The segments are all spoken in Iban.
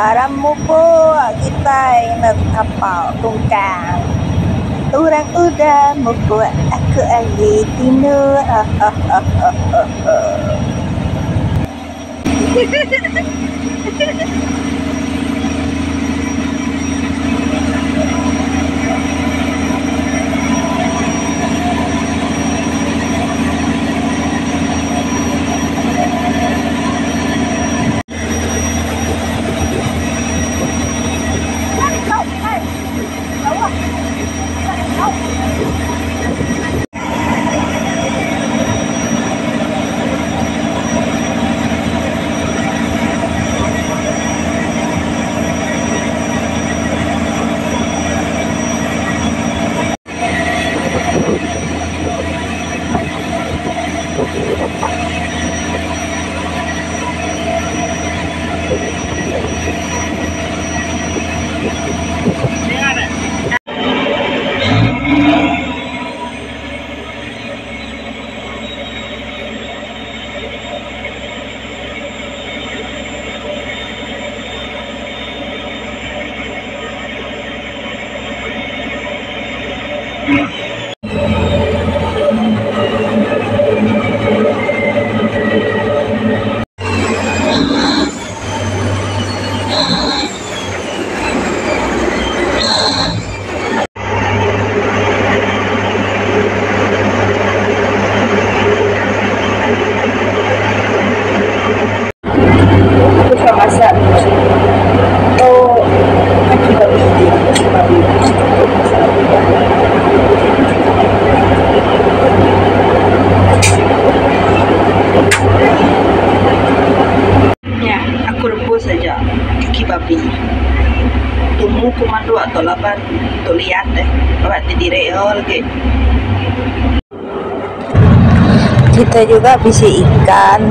Aram mupuk kitai ngena kapal tungkang. Orang udah mupuk aku agi tinduk. Hahahaha. Aku suka masak tu kaki babi ti aku suka babi masak babi. Nya aku rebus aja kaki babi. Tumu ku manduk tu laban tu liat eh laban ti diri oh lagi. Kita juga bisi ikan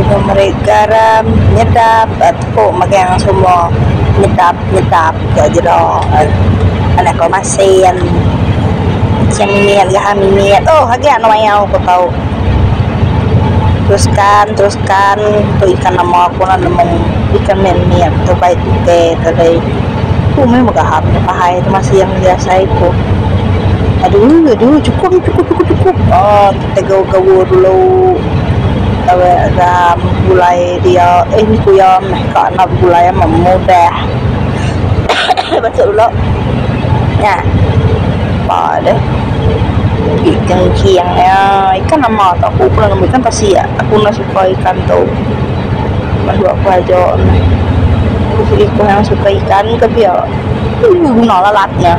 benung meri garam nyedap tepu megang semua nyedap nyedap ka jera anak ko masin cin mimit gaha mimit oh agi anu mayau ku tau teruskan teruskan tu ikan nama ku nemu ikan mit mit tu bai tuke tadi ku meh megahap pahai tu masin biasai ku. Aduh aduh cukup cukup cukup cukup oh kita gawa gawa dulu tawek agam gulai dia eh ni ku iya meh ka anak begulai meh mudah basu dulu nya pa deh ikan king iya ikan nama tu aku pun nemu ikan tasik aku enda suka ikan tu meh dua aku aja meh ku yang suka ikan ke pia. Guna lalat nya.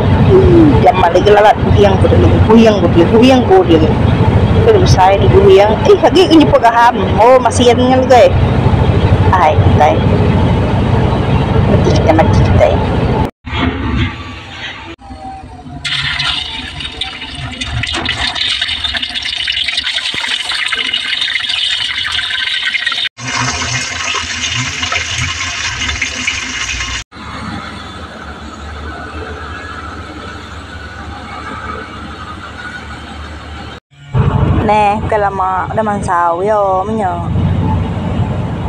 Jaman lagi lalat guring ku dulu. Guring ku dulu. Guring ku dulu. Ke besai di guring. Eh agi ke nyeput gaham. Oh masin nya legi. Ai kitai. Mati kitai mati kitai. Neh ke lama udah mansau yo meh nya.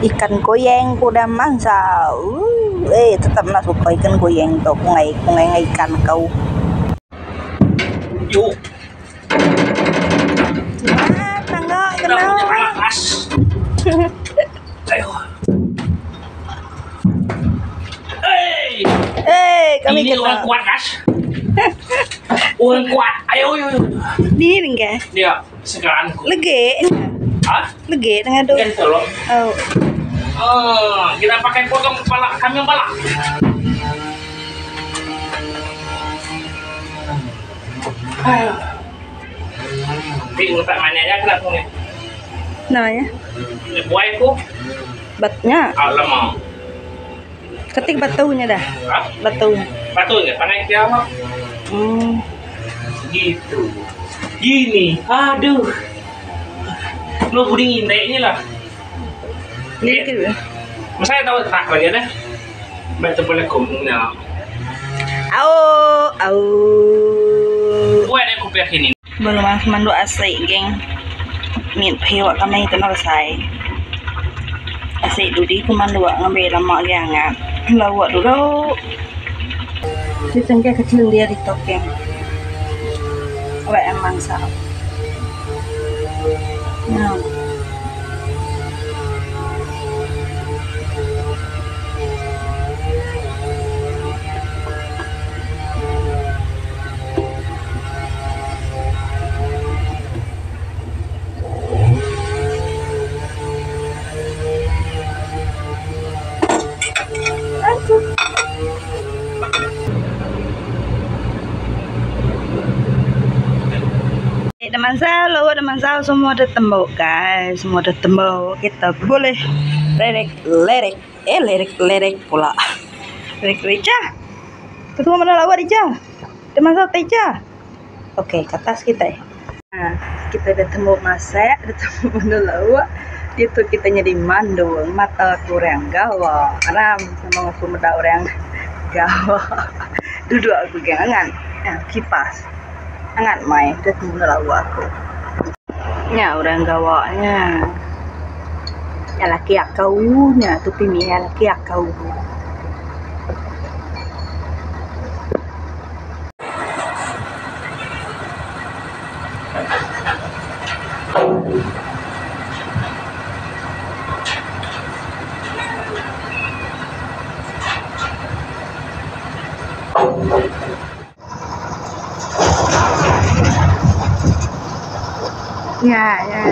Ikan goyeng ku udah mansau ooh eh tetap enda suka ikan goyeng tu ku ngai ku ngai ikan kau. Tangga kena. Eh, kami Ini kena. orang kuat, Kas. Orang kuat. Ayo, ayo, ayo. Ni ringga. Dia sekarang aku. Legi. Hah? Legi dengan tu. Kan tolong. Oh. Oh, kita pakai potong kepala kambing balak. Ayo. Bingung tak mananya kenapa ni? Namanya? Buai ku. Batnya. Alamak. Ketik batunya dah. Hah? Batu. Batunya panai dia apa? Gitu. Gini. Aduh. Lu puding inteknya lah. Ni ke? Masa tahu tak lagi dah. Baik boleh kumnya. Au, au. Buat aku pihak ini. Belum mandu asli, geng. Mit piwak kami itu nak besai. Asi dudi ku manduk ngambi lama agi angat. Lauk dulu. Ditengkeh ke chendir ditu king. Wek mansa. Nya. Dah mansau, lawa dah mansau semua dah tembu guys, semua dah tembu. Kita boleh lerek-lerek. Eh lerek-lerek pula. Lerek-lerek ja. Ketua mana lawa dija? Dah mansau tai ja. Okey, ke atas kitai. Kita dah tembu masak, dah tembu menu lauk. Ditu kita nyadi mandung mata ku orang gawa. Aram sama aku meda orang gawa. Duduk aku geng angat kipas. Angat mai dah tembu menu lauk aku. Nya orang gawa nya. Nya laki akau nya tupi mih laki akau. Nya nya.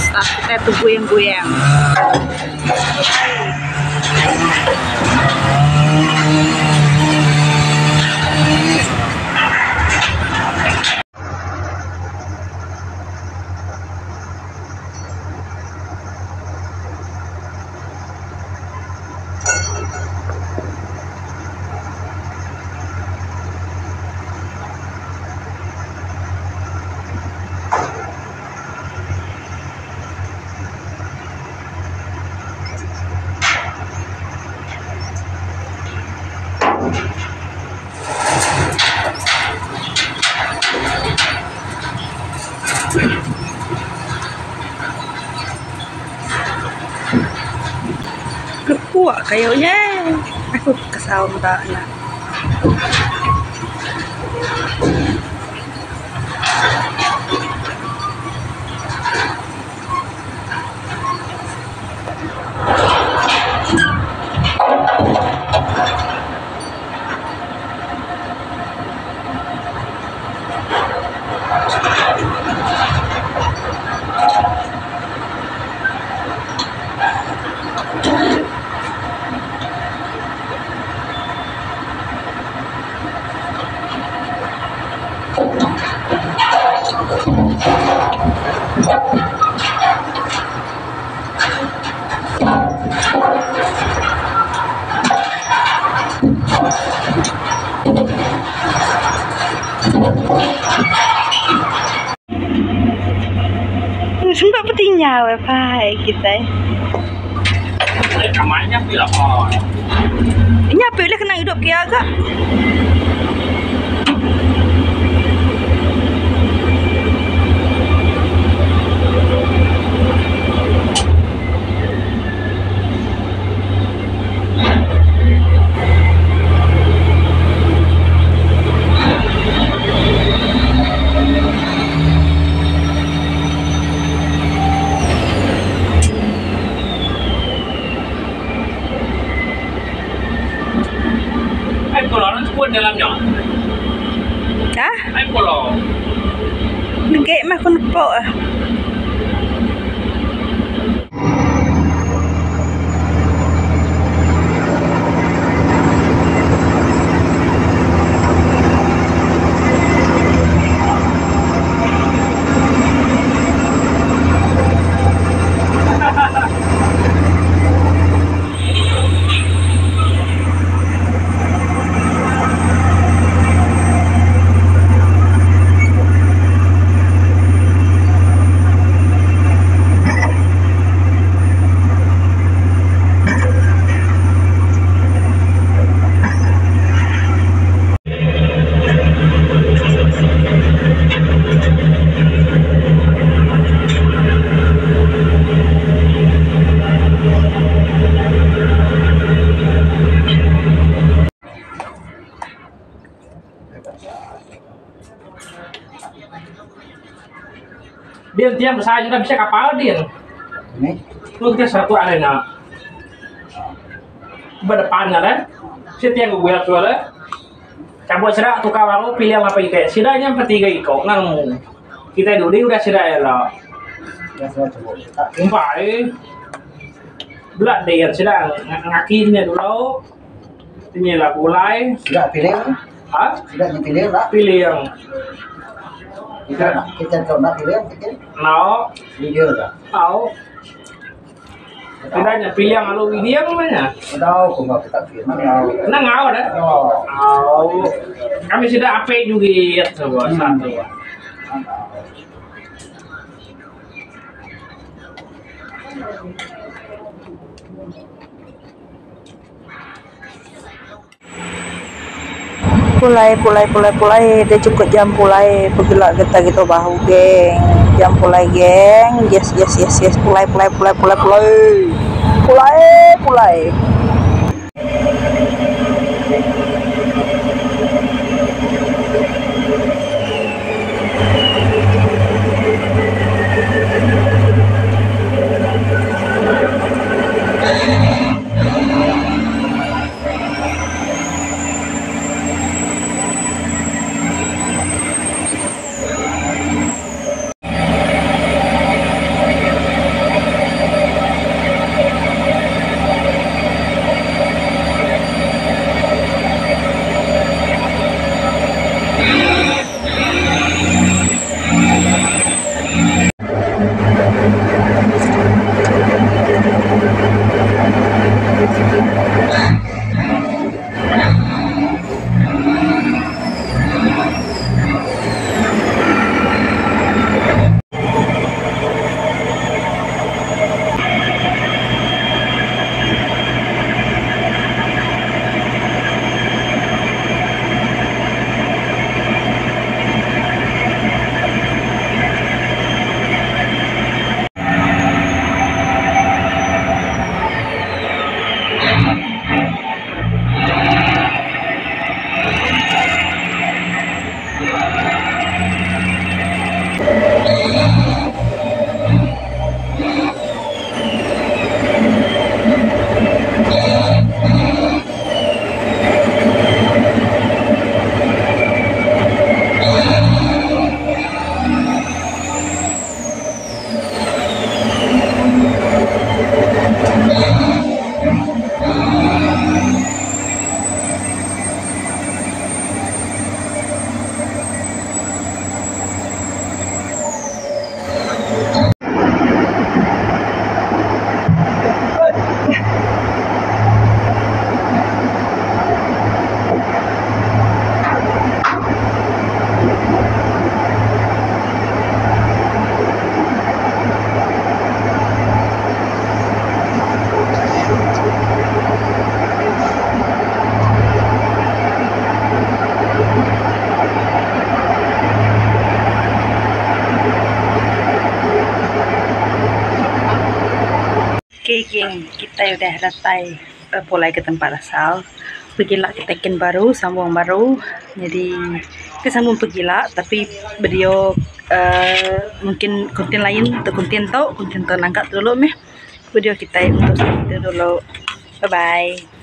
Start kitai tu guyang-guyang. Lepuk kayu nya. Aku kesal meda ne. Sempat betinyau pai kitai. Nya api ulih kena idup kia ga. Ai pulau nak sebut dalam nya. Ha? Ai pulau. Negek mah aku nepok ah. Din tiang besai nyudah bisi kapal din. Tu kita seratus arena. Ba depan nya deh. Bisi tiang gugur tu deh. Cabut sida tukar baru pilih lapan iti. Sida nya empat tiga iko enda nemu. Kitai dudi udah sida ila. Empai. Bela din sida ngaki nya dulu. Nya ila pulai. Sida pilih. Ha? Sida nya pilih la. Pilih. Kita kita tau nak pilih kita. No. Video dah. Tau. Sida nya pilih lalu video mah nya. Tau ko ngau kita pilih. Nang ngau dah. Oh. Kami sida ape juga tu satu. Pulai pulai pulai pulai dah cukup jam pulai pegela getah gitu bahu geng jam pulai geng yes yes yes yes pulai pulai pulai pulai pulai pulai pulai. Okay geng, kitai udah datai pulai ke tempat asal. Pegila kitai kin baru sambung baru. Jadi ke sambung pegila tapi video uhh mungkin konten lain untuk konten tu, konten tu nangka dulu meh. Video kitai untuk sehari tu dulu. Bye bye.